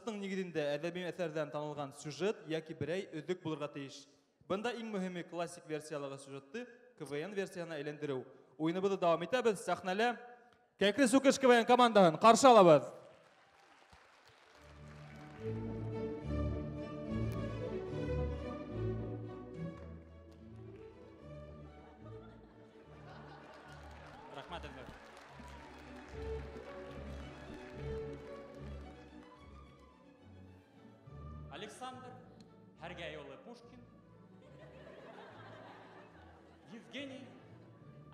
Сюжеттың нигеҙендә әҙәби әҫәрҙән танылған сюжет йәки берәй өҙөк булырға тейеш. Бында иң мөһиме классик версиялағы сюжетты КВН версияһына әйләндереү. Уйыныбыҙҙы дауам итәбеҙ. Сәхнәлә Кәкре Сүкеш КВН командаһын ҡаршы алабыҙ. Рәхмәт, Эльмир. Александр Һәргәй улы Пушкин, Евгений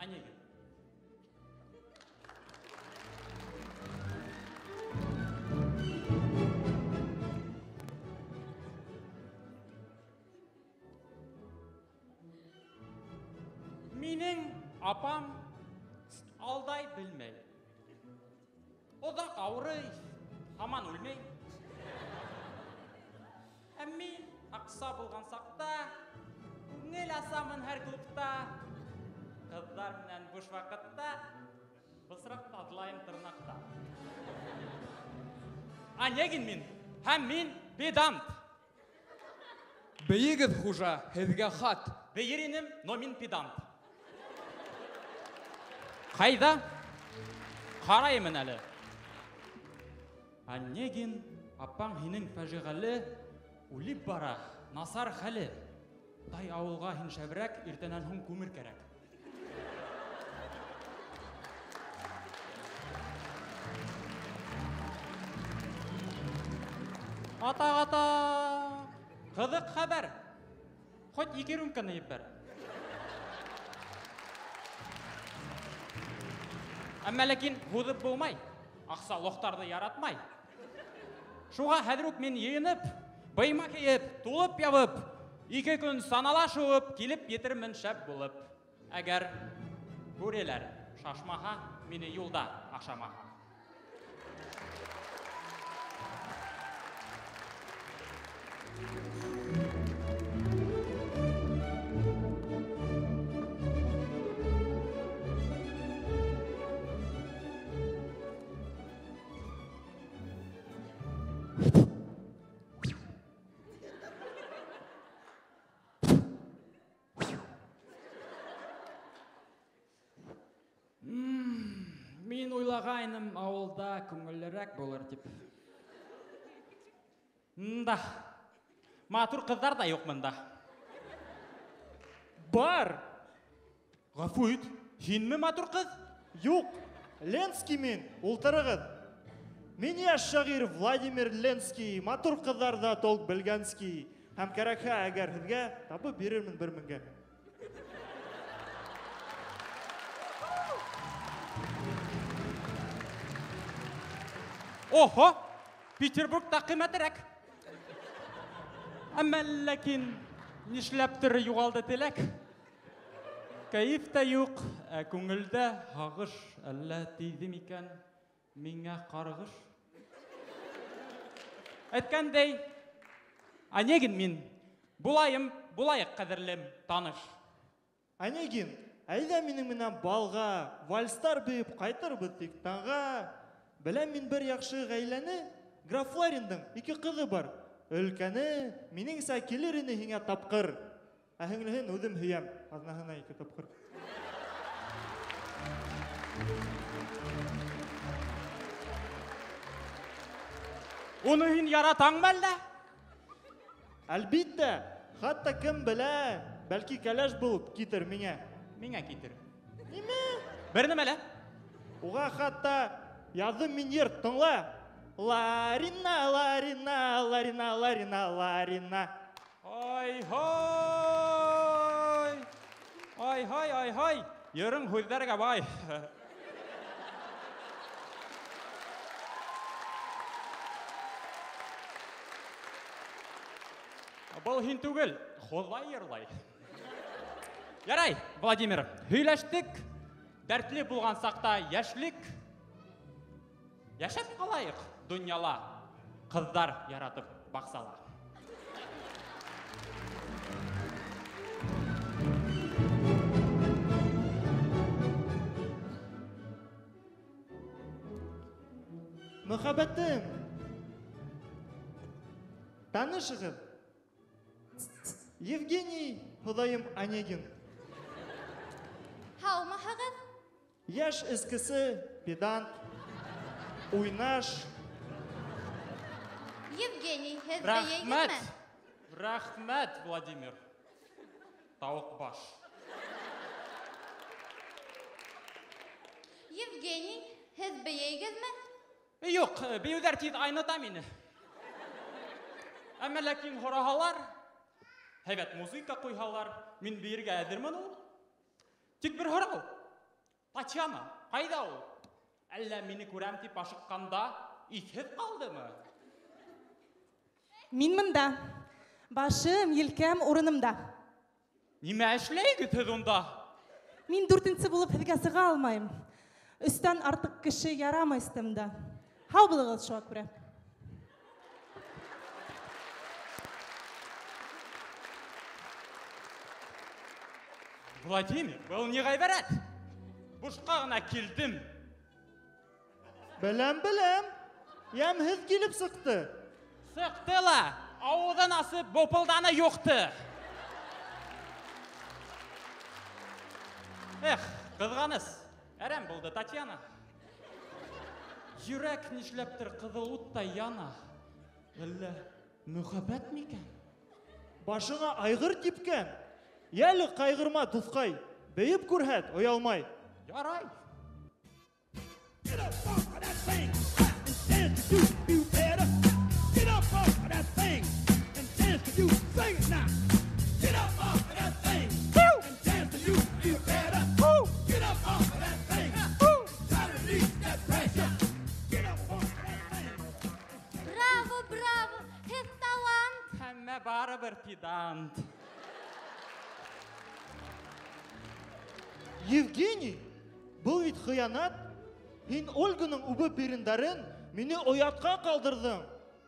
Онегин. Минең апам алдай белмәй. Оҙаҡ ауырый, һаман үлмәй. Ә мин аҡса булған саҡта күңел асамын һәр клубта. Ҡыҙҙар менән буш ваҡытта бысраҡ таҙлайым тырнаҡта. Онегин мин һәм мин педант. Бейегеҙ, хужа, һеҙгә хат. Бейер инем, но мин педант. Ҡайҙа? Ҡараймын әле. Онегин, апаң һинең фажиғәле, үлеп бара, насар хәле. Тай ауылға һин шәберәк, иртәнән һуң күмер кәрәк. Ата-ата, ҡыҙыҡ хәбәр. Хоть ике рюмканы ебәр. Әммә ләкин һуҙып булмай, аҡса лохтарҙы яратмай. Шуға хәҙер үк мин йыйынып, быйма кейеп, тулып ябып, ике көн санала шыуып, килеп етермен шәп булып. Әгәр бүреләр шашмаһа, мине юлда ашамаһа. Мин уйлағайным ауылда күңеллерәк булыр тип. Да, матур ҡыҙҙар ҙа юҡ бында. Бар! Ғәфү ит, һинме матур ҡыҙ? Юҡ, Ленский мин, ултырығыҙ. Мин йәш шағир Владимир Ленский, матур ҡыҙҙар ҙа толк белгәнский. Һәм кәрәкһә, әгәр һеҙгә, табып бирермен бер меңгә. Oho, Петербургта ҡиммәтерәк. Әммә ләкин нишләптер юғалды теләк. Кәйеф тә юҡ, ә күңелдә һағыш. Әллә тейҙе микән миңә ҡарғыш? Әйткәндәй, Онегин мин. Булайым, булайыҡ, ҡәҙерлем, таныш. Онегин, әйҙә минең менән балға, вальстар бейеп ҡайтырбыҙ тик таңға. Беләм мин бер яҡшы ғаиләне, граф Лариндың ике ҡыҙы бар. Өлкәне минеңсә килер ине һиңә тапҡыр. Ә һеңлеһен үҙем һөйәм, аҙнаһына ике тапҡыр. Уны һин яратаңмы әллә? Әлбиттә, хатта кем белә, бәлки кәләш булып китер миңә. Миңә китер. Нимә? Бер нәмә лә. Уға хатта яҙҙым мин йыр, тыңла. Ларина, Ларина, Ларина, Ларина, Ларина. Ай-һай! Ай-һай, ай-һай! Йырың һүҙҙәргә бай. Был һин түгел, Хоҙай йырлай. Ярай, Владимир, һөйләштек. Дәртле булған саҡта йәшлек. Йәшәп ҡалайыҡ донъяла, ҡыҙҙар яратып баҡсала. Мөхәббәтем, Танышығыҙ. Евгений Хоҙайым Онегин. Һаумыһығыҙ? Йәш эскесе, педант, уйнаш. Евгений, һеҙ бейейгеҙме? Рәхмәт. Рәхмәт, Владимир. Тауыҡ баш. Евгений, һеҙ бейейгеҙме? Юҡ, бейеүҙәр тиҙ айныта мине. Әммә ләкин һораһалар, һәйбәт музыка ҡуйһалар, мин бейергә әҙермен ул. Тик бер һорау. Татьяна, ҡайҙа ул? Әллә мине күрәм тип ашыҡҡанда иҫһеҙ ҡалдымы? Мин мында. Башым, елкәм урынымда. Нимә эшләйгеҙ һеҙ унда? Мин дүртенсе булып һеҙгә сыға алмайым. Өстән артыҡ кеше ярамай өҫтөмдә. Һау булығыҙ шуға күрә. Владимир, был ни ғәйбәрәт? Бушҡа ғына килдем. Беләм, беләм. Йәмһеҙ килеп сыҡты. Сыҡты ла, ауыҙын асып бопылданы юҡты. Эх, ҡыҙғаныс. Әрәм булды Татьяна. Йөрәк нишләптер ҡыҙыл уттай яна. Әллә мөхәббәт микән? Башыңа айғыр типкән. Йәле ҡайғырма, дуҫҡай. Бейеп күрһәт, оялмай. Ярай. Get up off of that thing and dance to you better. Get up off of that thing and dance to you. Sing it now. Get up off of that thing and dance to you feel better. Get up off of that thing. Try to release that pressure. Get up off of that thing. Браво, браво, һеҙ талант. Әммә барыбер педант. Евгений, был бит хыянат. Һин Ольганың үбеп ирендәрен мине оятҡа ҡалдырҙың.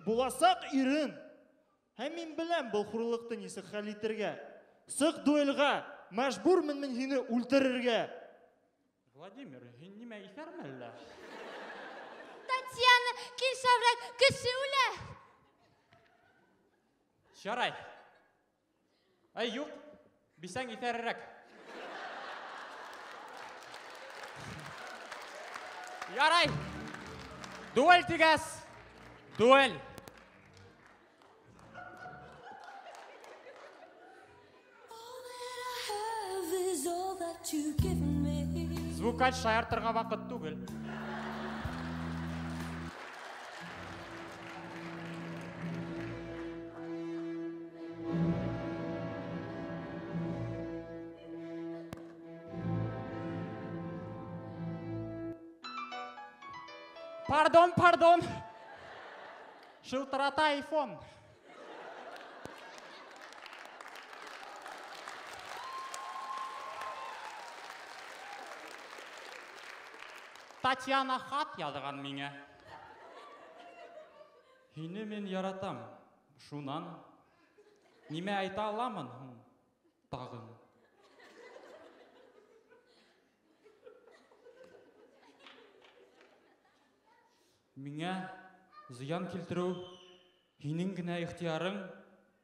Буласаҡ ирен. Һәм мин беләм был хурлыҡты нисек хәл итергә. Сыҡ дуэлға, мәжбүрмен мин һине үлтерергә. Владимир, һин нимә иҫәрме әллә? Татьяна, кил шәберәк, кеше үлә. Ярай. Ай, юҡ, бисәң иҫәрерәк. Ярай. Дуэль тигәс. Дуэль. Звукач шаяртырға ваҡыт түгел. Пардон, пардон. Шылтырата айфон. Татьяна хат яҙған миңә. Һине мин яратам. Шунан нимә әйтә аламын һуң тағын? Миңә зыян килтереү һинең генә ихтыярың.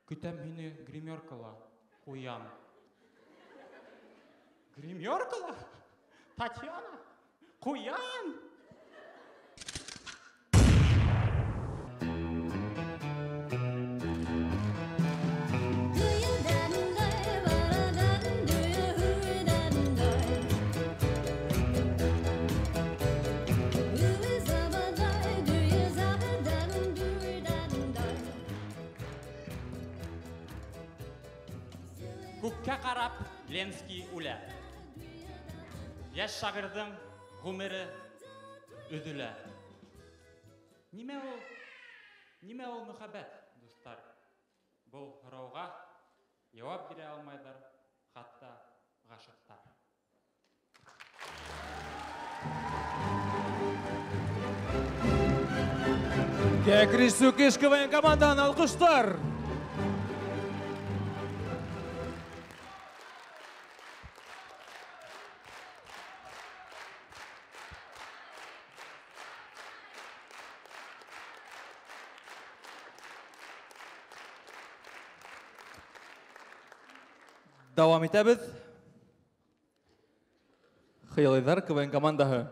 Көтәм һине гримеркала, ҡуян. Гримеркала? Татьяна? Ҡуян? Күккә ҡарап Ленский үлә. Йәш шағирҙың ғүмере өҙөлә. Нимә ул? Нимә ул мөхәббәт, дуҫтар? Был һорауға яуап бирә алмайҙар хатта ғашиҡтар. Кәкре Сүкеш КВН командаһын алҡыштар. Дауам итәбеҙ. Хыялыйҙар КВН командаһы.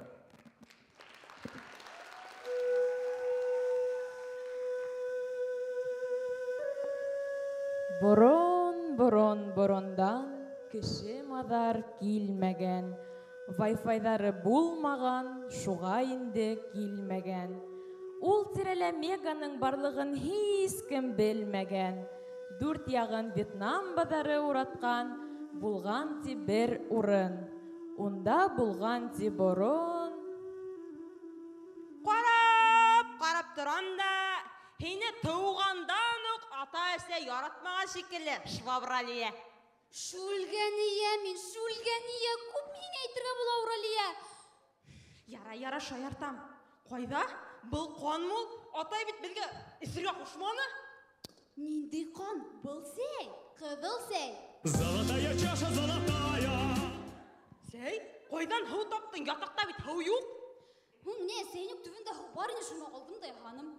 Борон, борон, борондан кеше маҙар килмәгән. Вай-файҙары булмаған, шуға инде килмәгән. Ул тирәлә меганың барлығын һис кем белмәгән. Дүрт яғын Вьетнам баҙары уратҡан, булған ти бер урын. Унда булған ти борон. Ҡарап, ҡарап торам да, һине тыуғандан уҡ ата-әсә яратмаған шикелле, Швабралия. Шүлгәния мин, шүлгәния, күп миңә әйтергә була, Уралия. Яра, яра, шаяртам. Ҡайҙа? Был ҡанмы ул? Атай бит беҙгә эсергә ҡушманы. Ниндәй ҡан? Был сәй, ҡыҙыл сәй. Золотая чаша, золотая. Сәй? Ҡайҙан һыу таптың? Ятаҡта бит һыу юҡ. Һуң не, сәйнүк төбөндә һыу бар ине, шуны алдым да яһаным.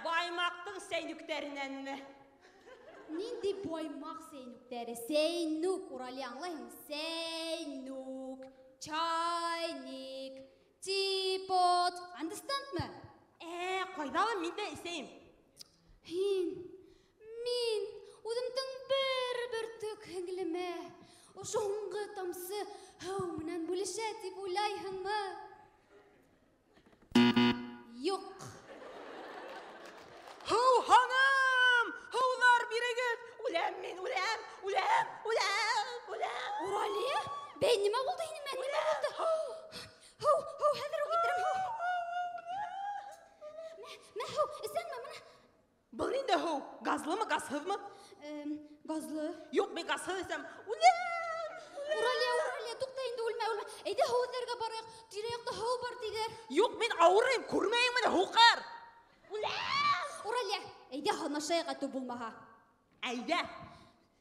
Баймаҡтың сәйнүктәренәнме? Ниндәй баймаҡ сәйнүктәре? Сәйнүк, Уралия, аңлайһыңмы? Сәйнүк, чайник, типот. Understand-мы? Ҡайҙа ла мин дә эсәйем. Һин, мин үҙемдең бер бөртөк һеңлемә ошо һуңғы тамсы һыу менән бүлешә тип уйлайһыңмы? Юҡ. Һыу ханым, һыуҙар бирегеҙ. Үләм мин, үләм, үләм, үләм, үләм. Уралия, бәй, нимә булды һинең менән? Нимә булды? Һыу, һыу, хәҙер үк китерәм, һыу. Мә, мә, һыу, эсәңме бына? Был ниндәй һыу? Газлымы, газһыҙмы? Газлы. Юҡ, мин газһыҙ эсәм. Үләм! Уралия, Уралия, туҡта инде, үлмә, үлмә. Әйҙә һыу эҙләргә барайыҡ. Тирә-яҡта һыу бар тиҙәр. Юҡ, мин ауырыйым, күрмәйеңме ни, һуҡыр. Үләм! Уралия, әйҙә һанашайыҡ әтеү булмаһа. Әйҙә.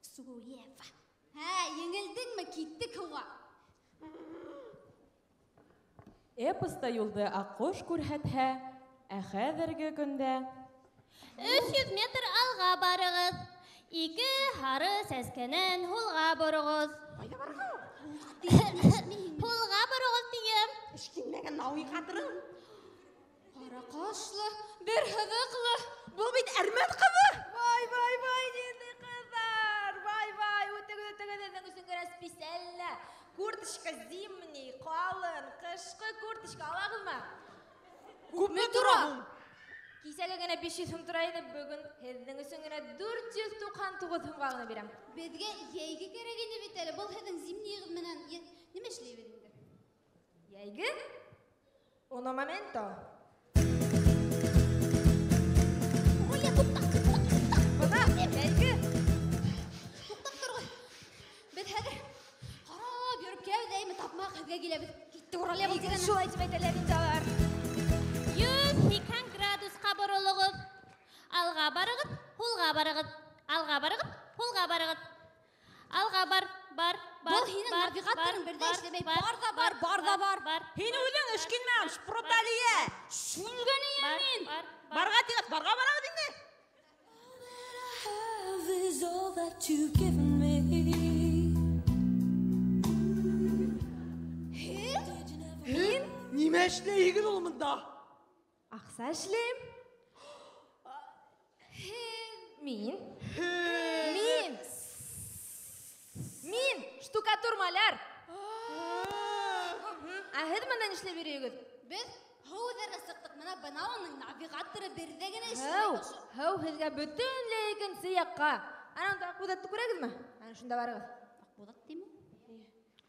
Суева. Һә, еңелдеңме? Киттек һыуға. Эпоста юлды аҡҡош күрһәтһә, ә хәҙерге көндә 300 метр алға барығыҙ. 2 һары сәскәнән һулға бороғоҙ. Ҡайҙа барығыҙ? Һулға бороғоҙ тием. Эшкинмәгән науи ҡатырың. Ҡара ҡашлы, бер һыҙыҡлы. Был бит әрмән ҡыҙы. Вай, вай, вай, ниндәй ҡыҙҙар. Вай, вай, үтегеҙ, үтегеҙ, һеҙҙең өсөн генә специально. Курточка зимний, ҡалын, ҡышҡы курточка алағыҙмы? Күпме тора һуң? Кисәгә генә 500 һум тора ине, бөгөн һеҙҙең өсөн генә 499 һумға ғына бирәм. Беҙгә йәйге кәрәк ине бит әле. Был һеҙҙең зимнийығыҙ менән нимә эшләйбеҙ инде? Йәйге? Uno momento. Оля, туҡта, туҡта, туҡта. Бына, йәйге. Туҡтап тороғоҙ. Беҙ хәҙер ҡарап йөрөп кәүҙәйме тапмаҡ һеҙгә киләбеҙ. Китте Уралия был тигәне. Шулай тип әйтәләр инде алар. 180 градусҡа боролоғоҙ. Алға барығыҙ, һулға барығыҙ. Алға барығыҙ, һулға барығыҙ. Алға бар, бар, бар, Был һинең бар, навигаторың бар, берҙә бар, эшләмәй. бар, Бар ҙа бар, бар ҙа бар. бар. Һин үҙең эшкинмәгән, Шпроталия. Шүлгәнейә Бар, мин. бар, бар. Барға тигәс, барға барабыҙ инде. Is all that you've given me. Һин нимә эшләйһегеҙ ул бында? Аҡса эшләйем. Мин. Мин. Мин штукатур маляр. Ә һеҙ бында нишләп йөрөйһөгөҙ? Беҙ һыу эҙләргә сыҡтыҡ. Бына бына уның навигаторы берҙә генә эшләй. Һыу, һыу һеҙгә бөтөнләй икенсе яҡҡа. Ана унда Аҡбуҙатты күрәгеҙме? Ана шунда барығыҙ. Аҡбуҙат тиме?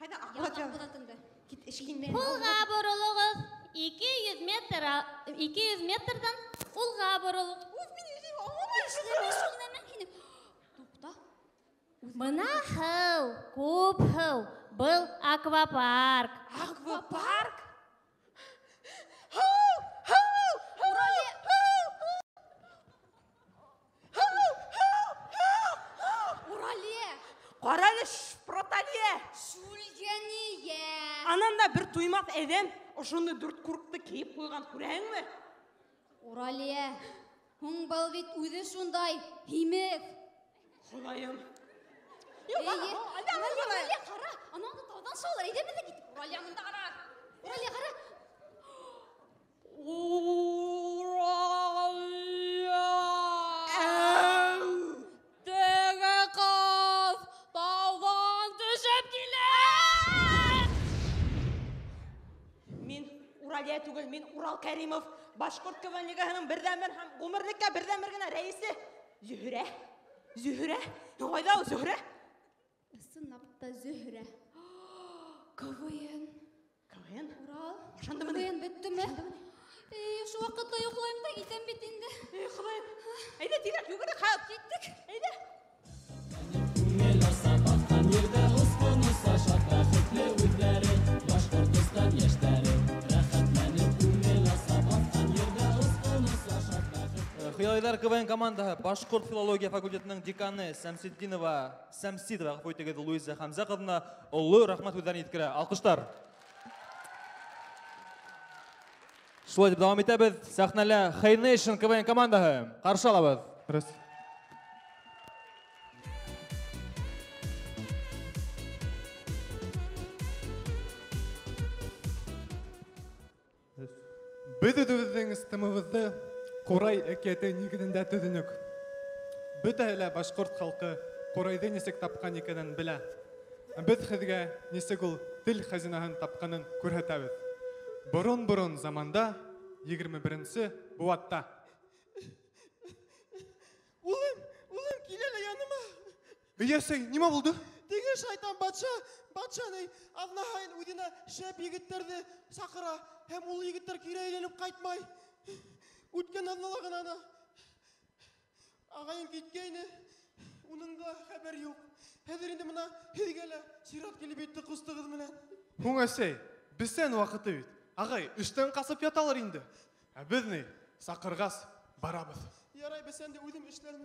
Ҡайҙа Яҡ Аҡбуҙат? Аҡбуҙатыңды. Кит эшкинмәгән. Һулға боролоғоҙ. 200 метр, 200 метрҙан һулға боролоғоҙ. Үҙ мин эшләйем, аңламайым. Эшләмәй шул нәмәң һинең. Туҡта. Бына һыу, күп һыу. Был аквапарк. Аквапарк? Һыу, һыу, һыу, һыу, һыу, һыу, һыу. Уралия. Ҡара әле, Шпроталия. Шүлгәнейә. Анан да бер туймаҫ әҙәм ошоно дүрт куртты кейеп ҡуйған, күрәһеңме? Уралия, һуң был бит үҙе шундай һимеҙ. Хоҙайым. Юҡ, Уралия, ҡара, анауҙы тауҙан шыуалар, әйҙә беҙ ҙә киттек. Уралия мында ҡара. Уралия, ҡара. Уралия! Теге ҡыҙ тауҙан төшөп килә! Мин Уралия түгел, мин Урал Кәримов, Башҡорт КВН лигаһының берҙән-бер һәм ғүмерлеккә берҙән-бер генә рәйесе. Зөһрә, Зөһрә, ҡайҙа ул Зөһрә? Ысынлап та Зөһрә. КВН. КВН? Урал. Башландымы ни? КВН бөттөмө? Эй, ошо ваҡытта йоҡлайым да китәм бит инде. Эй, Хоҙайым. Әйҙә, тиҙерәк йүгерек, хәҙер киттек. Әйҙә. Күңел аса батҡан ерҙә осҡон оса шат бәхетле үҙҙәре, Башҡортостан йәштәре. Рәхәтләнеп күңел аса батҡан ерҙә осҡон оса шат бәхетле. Хыялыйҙар КВН командаһы Башҡорт филология факультетының деканы Сәмсетдинова, Сәмситова, ғәфү итегеҙ, Луиза Хәмзә ҡыҙына оло рәхмәт һүҙҙәрен еткерә. Алҡыштар. Шулай итеп дауам итәбеҙ. Сәхнәлә Hey Nation КВН командаһы. Ҡаршы алабыҙ. Рәс. Беҙ үҙебеҙҙең стемыбыҙҙы Ҡурай әкиәте нигеҙендә төҙөнөк. Бөтәһе лә башҡорт халҡы ҡурайҙы нисек тапҡан икәнен белә. Беҙ һеҙгә нисек ул тел хазинаһын тапҡанын күрһәтәбеҙ. Борон-борон заманда, егерме беренсе быуатта. Улым, улым, килә лә яныма. Эй, әсәй, нимә булды? Теге шайтан батша, батша ни, аҙна һайын үҙенә шәп егеттәрҙе саҡыра, һәм ул егеттәр кире әйләнеп ҡайтмай. Үткән аҙнала ғына ана ағайым киткәйне, уның да хәбәр юҡ. Хәҙер инде бына һеҙгә лә сират килеп етте ҡустығыҙ менән. Һуң, әсәй, бесән ваҡыты бит. Ағай, эштән ҡасып яталар инде. Ә беҙ ни, саҡырғас барабыҙ. Ярай, бесәнде үҙем эшләрмен.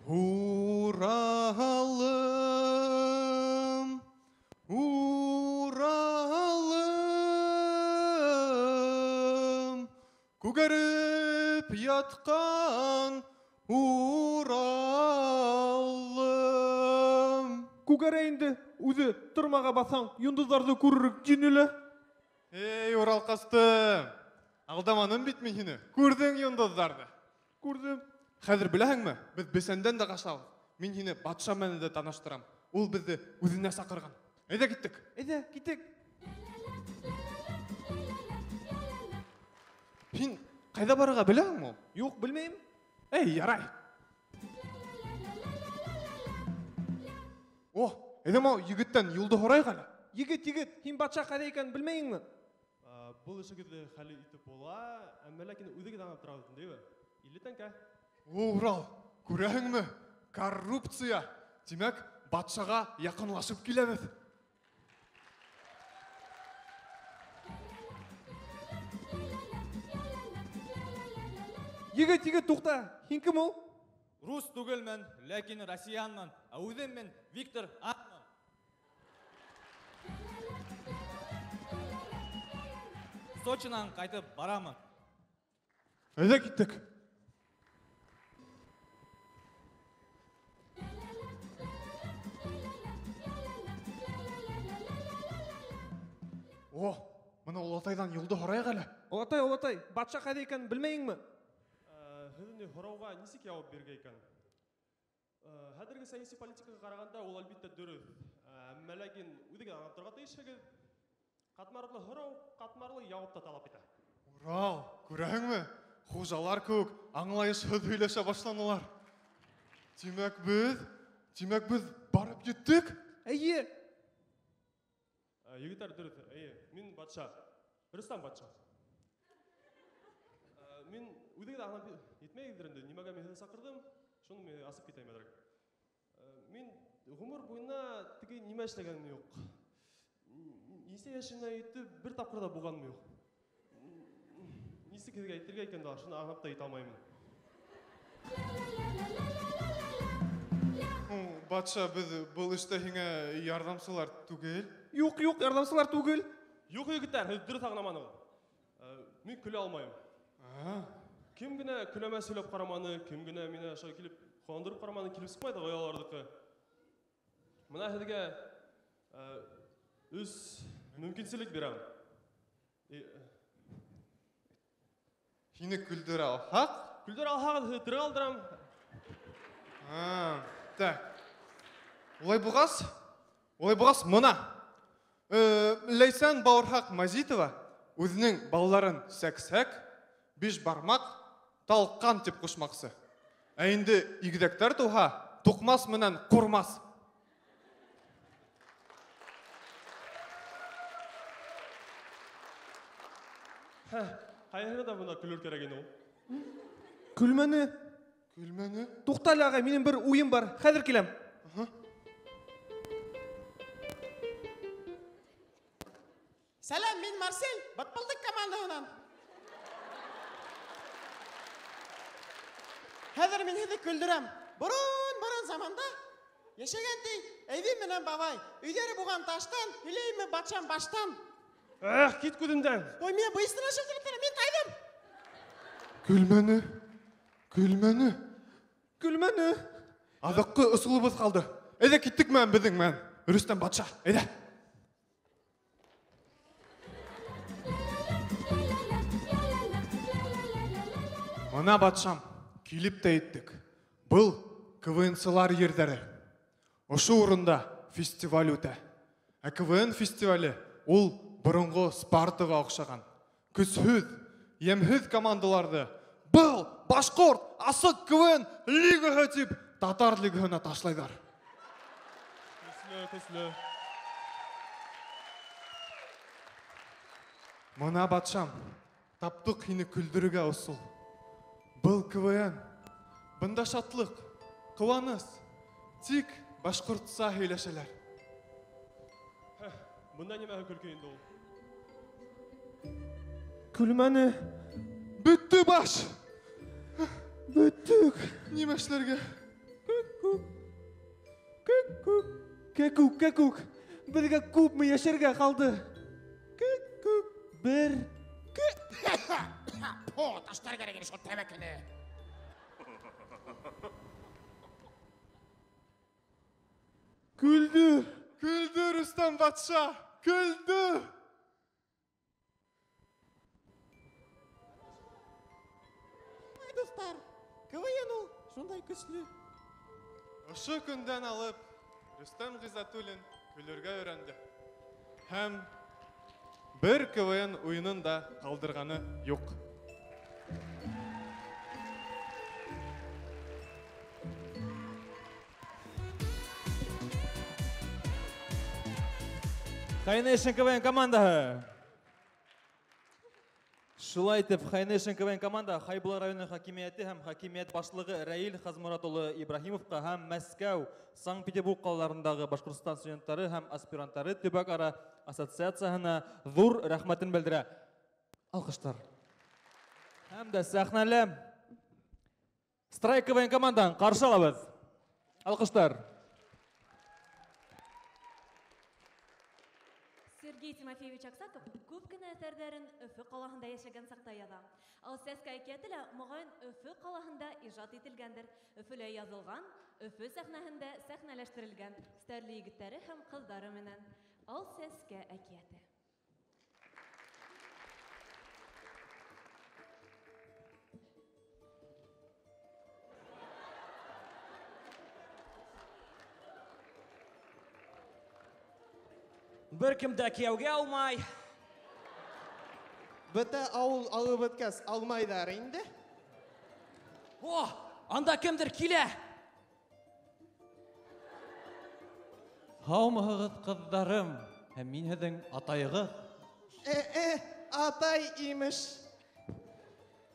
Уралым, Уралым, күгәреп ятҡан Уралым. Күгәрә инде, үҙе тырмаға баҫһаң, йондоҙҙарҙы күрер тине лә. Эй, Урал ҡустым, алдаманым бит мин һине. Күрҙең йондоҙҙарҙы? Күрҙем. Хәҙер беләһеңме, беҙ бесәндән дә ҡасабыҙ. Мин һине батша менән дә таныштырам. Ул беҙҙе үҙенә саҡырған. Әйҙә киттек. Әйҙә, киттек. Һин ҡайҙа барырға беләһеңме ул? Юҡ, белмәйем. Эй, ярай. О, әйҙә мынау егеттән юлды һорайыҡ әле. Егет, егет, һин батша ҡайҙа икәнен белмәйһеңме? Был эшегеҙҙе хәл итеп була, әммә ләкин үҙегеҙ аңлап тораһығыҙ, тиме? 50 тәңкә. О, Урал, күрәһеңме? Коррупция. Тимәк, батшаға яҡынлашып киләбеҙ. Егет, егет, туҡта. Һин кем ул? Рус түгелмен, ләкин россиянмын. Ә үҙем мин Виктор Атман. Сочинан ҡайтып барамын. Әйҙә киттек. О, мына олатайҙан юлды һорайыҡ әле. Олатай, олатай, батша ҡайҙа икәнен белмәйһеңме? Һеҙ инде һорауға нисек яуап бирергә икән? Хәҙерге сәйәси политикаға ҡарағанда ул әлбиттә дөрөҫ. Әммә ләкин үҙегеҙ аңлап торорға тейешһегеҙ. Ҡатмарлы һорау ҡатмарлы яуап та талап итә. Урал, күрәһеңме? Хужалар кеүек аңлайышһыҙ һөйләшә башланылар. Тимәк беҙ барып еттек? Эйе. Егеттәр дөрөҫ, эйе, мин батша. Рөстәм батша. Мин үҙегеҙ аңлап етмәйҙер инде, нимәгә мин һеҙҙе саҡырҙым, шуны мин асып китәйем әҙерәк. Мин ғүмер буйына теге нимә эшләгәнем юҡ. Нисә йәшенә етеп бер тапҡыр ҙа булғаным юҡ. Нисек һеҙгә әйтергә икән дә, шуны аңлап та етә алмаймын. Батша, беҙ был эштә һиңә ярҙамсылар түгел. Юҡ, юҡ, ярҙамсылар түгел. Юҡ, егеттәр, һеҙ дөрөҫ аңламанығыҙ. Мин көлә алмайым. Кем генә көләмә сөйләп ҡараманы, кем генә мине ошо килеп Ҡыуандырып ҡараманы килеп сыҡмай ҙа аларҙыҡы. Мына һеҙгә өс мөмкинселек бирәм. Һине көлдөрә алһаҡ? Көлдөрә алһағыҙ, һеҙҙе тере ҡалдырам. Так. Улай булғас, мына. Ләйсән Бауырһаҡ Мазитова үҙенең балаларын сәк-сәк, биш бармаҡ, талҡан тип ҡушмаҡсы. Ә инде игеҙәктәр тыуһа, туҡмас менән ҡурмас. Ҡайһыһы да бында көлөр кәрәк ине ул? Көлмәне. Көлмәне. Туҡта әле, ағай, минең бер уйым бар. Хәҙер киләм. Сәләм, мин Марсель, Батпалдыҡ командаһынан. Хәҙер мин һеҙҙе көлдөрәм. Борон-борон заманда йәшәгән ти әбей менән бабай. Өйҙәре булған таштан, һөйләйме батшам баштан. Эх, кит күҙемдән. Ой, мин быйыстына шылтырып торам, мин тайҙым. Көлмәне. Көлмәне. Көлмәне. Аҙаҡҡы ысулыбыҙ ҡалды. Әйҙә киттек менән беҙҙең менән. Рөстәм батша, әйҙә. Мына батшам, килеп тә еттек. Был КВНсылар ерҙәре. Ошо урында фестиваль үтә. Ә КВН фестивале ул боронғо Спартаға оҡшаған. Көсһөҙ, йәмһеҙ командаларҙы был башҡорт асыҡ КВН лигаһы тип татар лигаһына ташлайҙар. Көслө, көслө. Мына батшам, таптыҡ һине көлдөрөргә ысул. Был КВН, бында шатлыҡ, ҡыуаныс, тик башҡортса һөйләшәләр. Бында нимәһе көлкө инде ул? Көлмәне. Бөттө баш. Бөттөк. Нимә эшләргә? Күк-күк. Күк-күк. Кәкүк, кәкүк. Беҙгә күпме йәшәргә ҡалды? Күк-күк. Бер. О, таштар кәрәк ине шул тәмәкене. Көлдө. Көлдө Рөстәм батша. Көлдө. Ай, дуҫтар, КВН ул шундай көслө. Ошо көндән алып Рөстәм Ғиззәтуллин көлөргә өйрәнде. Һәм бер КВН уйынын да ҡалдырғаны юҡ. Хайнешн КВН командаһы. Шулай итеп, Хайнешн КВН команда Хайбулла районы хакимиәте һәм хакимиәт башлығы Рәил Хазмурат улы Ибраһимовҡа һәм Мәскәү, Санкт-Петербург ҡалаларындағы Башҡортостан студенттары һәм аспиранттары төбәк-ара ассоциацияһына ҙур рәхмәтен белдерә. Алҡыштар. Һәм дә сәхнәлә Страйк КВН командаһын ҡаршы алабыҙ. Алҡыштар. Сергей Тимофеевич Аксаков күп кенә әҫәрҙәрен Өфө ҡалаһында йәшәгән саҡта яҙа. Ал Сәскә әкиәте лә моғайын Өфө ҡалаһында ижад ителгәндер. Өфөлә яҙылған, Өфө сәхнәһендә сәхнәләштерелгән Стәрле егеттәре һәм ҡыҙҙары менән. Ал Сәскә әкиәте. Бер кем дә кияүгә алмай. Бөтә ауыл алып бөткәс, алмайҙар инде. О, анда кемдер килә. Һаумыһығыҙ, ҡыҙҙарым? Һәм мин һеҙҙең атайығыҙ. Атай имеш.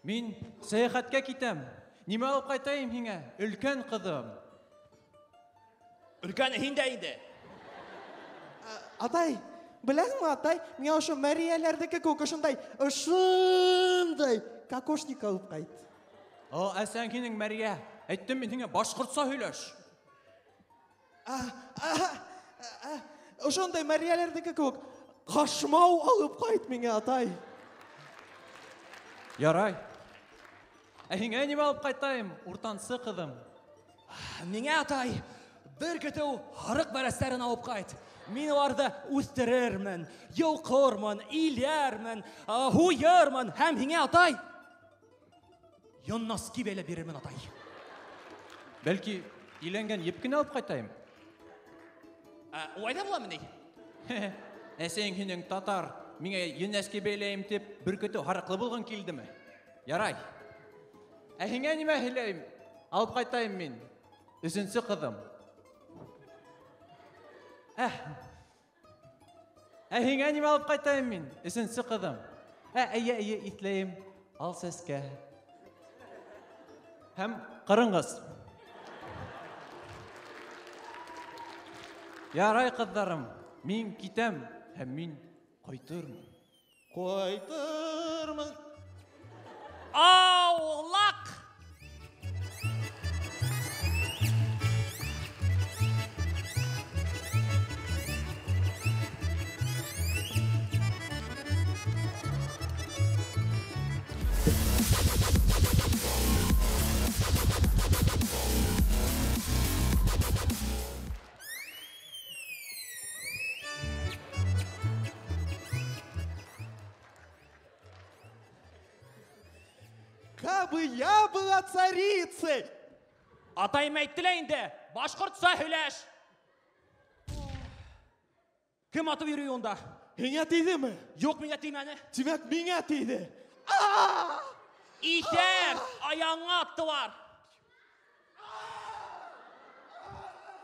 Мин сәйәхәткә китәм. Нимә алып ҡайтайым һиңә, өлкән ҡыҙым? Өлкәне һин дә инде. Атай, беләһеңме, атай, миңә ошо мәрйәләрҙеке кеүек ошондай, ошондай кокошник алып ҡайт. О, әсәң һинең мәрйә. Әйттем мин һиңә, башҡортса һөйләш. Ошондай мәрйәләрҙеке кеүек ҡашмау алып ҡайт миңә, атай. Ярай. Ә һиңә нимә алып ҡайтайым, уртансы ҡыҙым? Миңә, атай, бер көтөү һарыҡ бәрәстәрен алып ҡайт. Мин уларҙы үҫтерермен, йолҡормон, иләрмен, һуйырмын. Һәм һиңә, атай, йон носки бәйләп бирермен, атай. Бәлки, иләнгән еп кенә алып ҡайтайым? Улай ҙа буламы ни? Әсәйең һинең татар, миңә йон носки бәйләйем тип, бер көтөү һарыҡлы булғың килдеме? Ярай. Ә һиңә нимә һөйләйем? Алып ҡайтайым мин. Өсөнсө ҡыҙым. Ә һиңә нимә алып ҡайтайым мин? Өсөнсө ҡыҙым. Әйе, әйе, иҫләйем. Ал сәскә. Һәм ҡырынғыс. Ярай, ҡыҙҙарым, мин китәм һәм мин ҡайтырмын. Ҡайтырмын. Аулаҡ! Кабы я была царицей! Атайым әйтте лә инде, башҡортса һөйләш! Кем атып йөрөй унда? Һиңә тейҙеме? Юҡ, миңә теймәне. Тимәк, миңә тейҙе. Иҫәр, аяғыңа аттылар.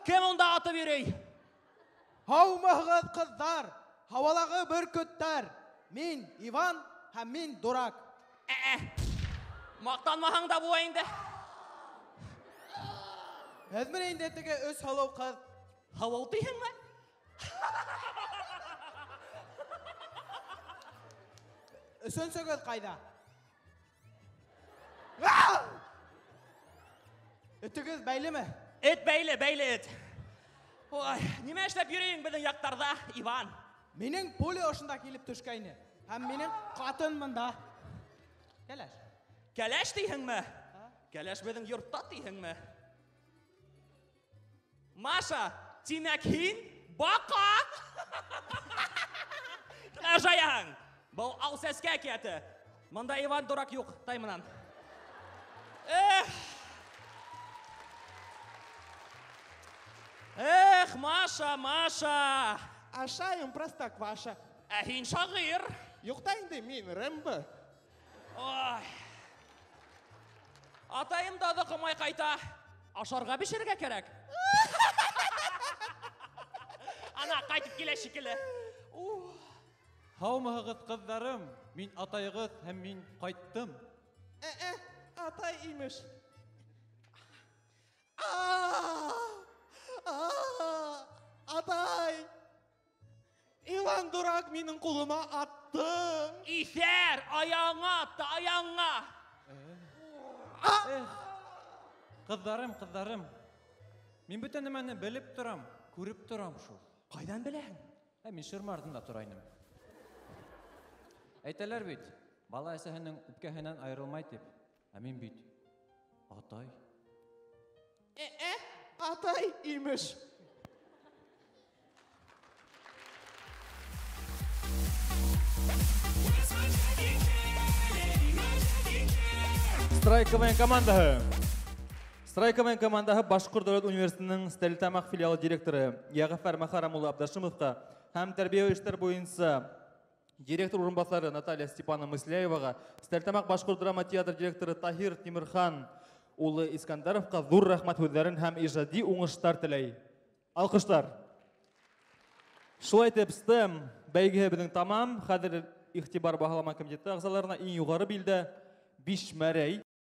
Кем унда атып йөрөй? Һаумыһығыҙ, ҡыҙҙар, һауалағы бөркөттәр. Мин Иван һәм мин дурак. Маҡтанмаһаң да була инде. Һеҙ менән инде теге өс һылыу ҡыҙ. Һылыу тиһеңме? Өсөнсөгөҙ ҡайҙа? Этегеҙ бәйлеме? Эт бәйле, бәйле эт. Ой, нимә эшләп йөрөйһөң беҙҙең яҡтарҙа, Иван? Минең пуля ошонда килеп төшкәйне. Һәм минең ҡатын мында. Кәләш. Кәләш тиһеңме? Кәләш беҙҙең йортта тиһеңме? Маша, тимәк һин баҡа. Ажаяһың. Был ал сәскә әкиәте. Мында Иван дурак юҡ, тай мынан. Эх! Эх, Маша, Маша! Ашайым простокваша. Ә һин шағир. Юҡ та инде мин Рэмбо. Ой. Атайым да ҡымай ҡайта. Ашарға бешерергә кәрәк. Ана, ҡайтып килә шикелле. Һаумыһығыҙ, ҡыҙҙарым. Мин атайығыҙ һәм мин ҡайттым. Атай имеш. Атай! Иван дурак минең ҡулыма атты. Иҫәр, аяғыңа атты, аяғыңа. Эх, ҡыҙҙарым, ҡыҙҙарым. Мин бөтә нәмәне белеп торам, күреп торам шул. Ҡайҙан беләһең? Ә мин ширма артында тора инем. Әйтәләр бит, бала әсәһенең үпкәһенән айырылмай тип. Ә мин бит атай. Атай имеш. Страй КВН командаһы. Страй КВН командаһы Башҡорт дәүләт университетының Стәрлетамаҡ филиалы директоры Йәғәфәр Мөхәррәм улы Абдашимовҡа һәм тәрбиә эштәр буйынса директор урынбаҫары Наталья Степановна Мысляеваға, Стәрлетамаҡ башҡорт драма театр директоры Таһир Тимерхан улы Искандаровҡа ҙур рәхмәт һүҙҙәрен һәм ижади уңыштар теләй. Алҡыштар. Шулай итеп, STEM бәйгеһе беҙҙең тамам. Хәҙер иғтибар баһалама комитеты ағзаларына иң юғары билдә 5 мәрәй.